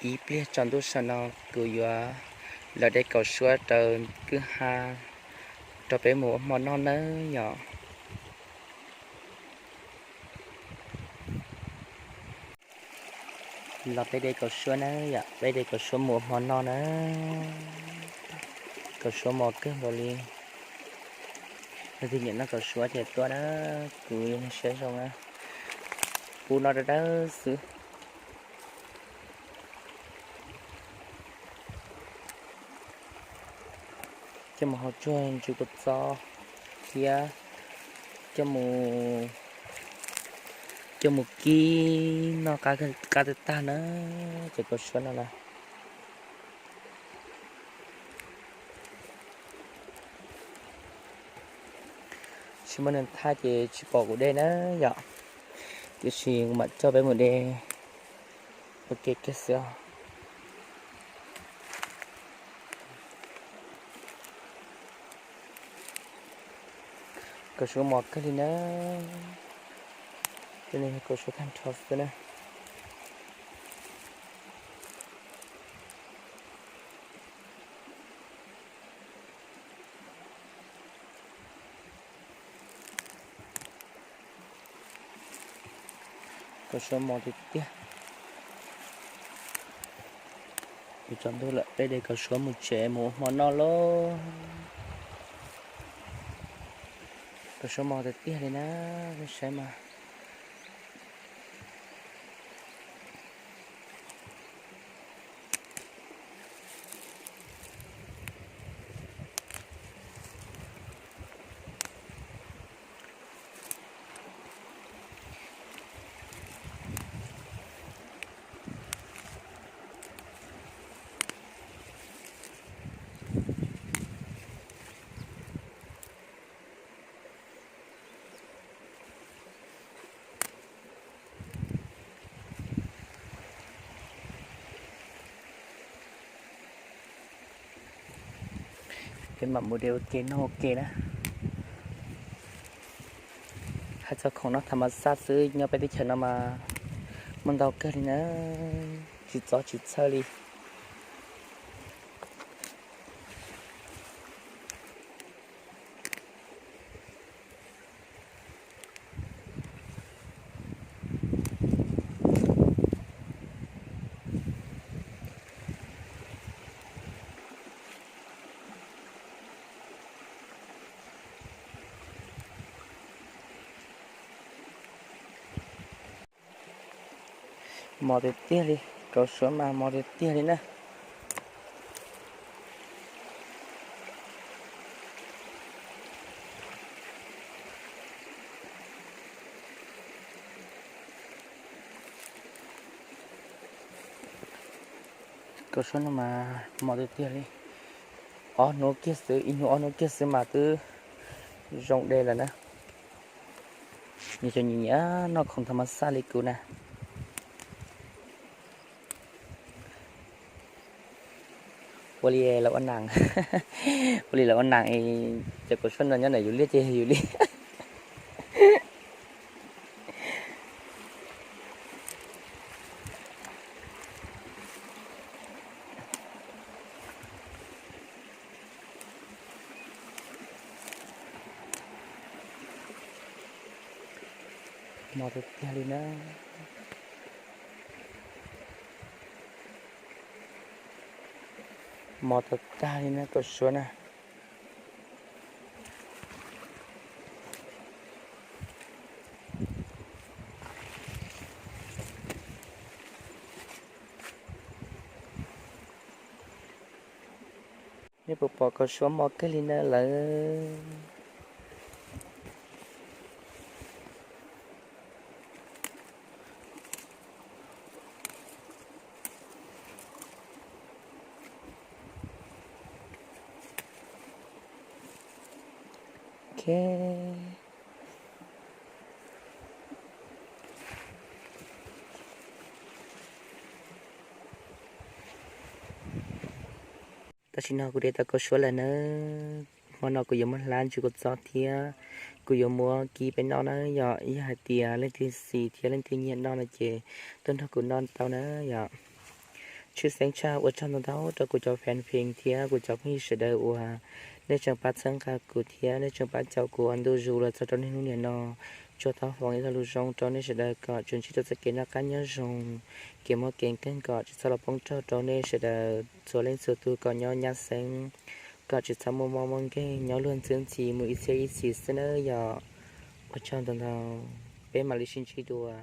Ib pliag tsaus ntuj saum no kuv yuav los de kaus suab rau kwj ha rau peb mus ua hmo noj nawb yom. Los peb de kaus suab na yom, peb de kaus suab mus ua hmo noj na. Kaus suab mos kawg nkaus li. Leej twg nyiam noj kaus suab ces tuaj na, kuv yog neeg siab zoo na. Pub noj dawb dawb xwb. Coj mus hau tsuag ntsis kua txob thiab coj mus, coj mus kib noj qab tag tag na, cov kaus suab no na. Tsis muaj neeg thaj ces tsis pom kuv de na yom, tiam sis kuv mam coj peb mus de ua ke kiag xwb os. Kaus suab mos kawg li na, tej no yog kaus suab tag nrho xwb na. Kaus suab mos tiag tiag. Yuav tsaus ntuj lawm, peb de kaus suab mus tsev mus ua hmo noj lauj. Kaus suab mos tiag tiag li na, nej saib mas. Peb mam mus de ua ke noj ua ke na. Hais txog khoom noj tham mas xaj xwb nyob peb teb chaws no mas muaj ntau kawg li na, tsis txob tsis txhawj li. Mos tiag tiag li, kaus suab mas mos tiag tiag li na. Kaus suab no mas mos tiag tiag li. Ob hnub kiag xwb, ib hnub ob hnub kiag xwb mas twb zoo de lawm na. Nyias cov nyiam nyiam noj khoom tham mas xaj li kuv na. Ua li lawv ua nam, ua li lawv ua nam, cov kaus suab no nyob ntawm yus liaj ces yus li. Mos tiag tiag li na. Mos tag tag li na kaus suab na. Nej puas pom kaus suab mos kawg li na lawm? Ok. Tam sim no kuv de tau kaus suab lawm nawb. Hmo no kuv yuav muab hlab ntsis kua txob thiab kuv yuav muab kib peb noj na yom. Yog hais tias leej twg xis thiab leej twg nyiam noj no ces tuaj nrog kuv noj tau na yom. Tshwj xeeb tshaj ua tsaug ntau ntau rau kuv cov fan page thiab kuv cov phooj ywg sawv daws uas nej tseem pab txhawb nqa kuv thiab nej tseem pab caum kuv ua ntu zus los txog rau niaj hnub niam no. Tsuas thov foom ib lo lus zoo rau nej sawv daws kom tsuas ntsib rau txoj kev noj qab nyob zoo, kev muaj kev nkeeg kom tsis txhob los poob raug rau nej sawv daws txhua leej txhua tus kom nyob nyab xeeb, kom tsis txhob muaj mob muaj nkeeg nyob luag ntxwb ntxhi mus ib txhiab ib txhis xwb nawb yom. Ua tsaug ntau ntau, peb mam li sib ntsib dua.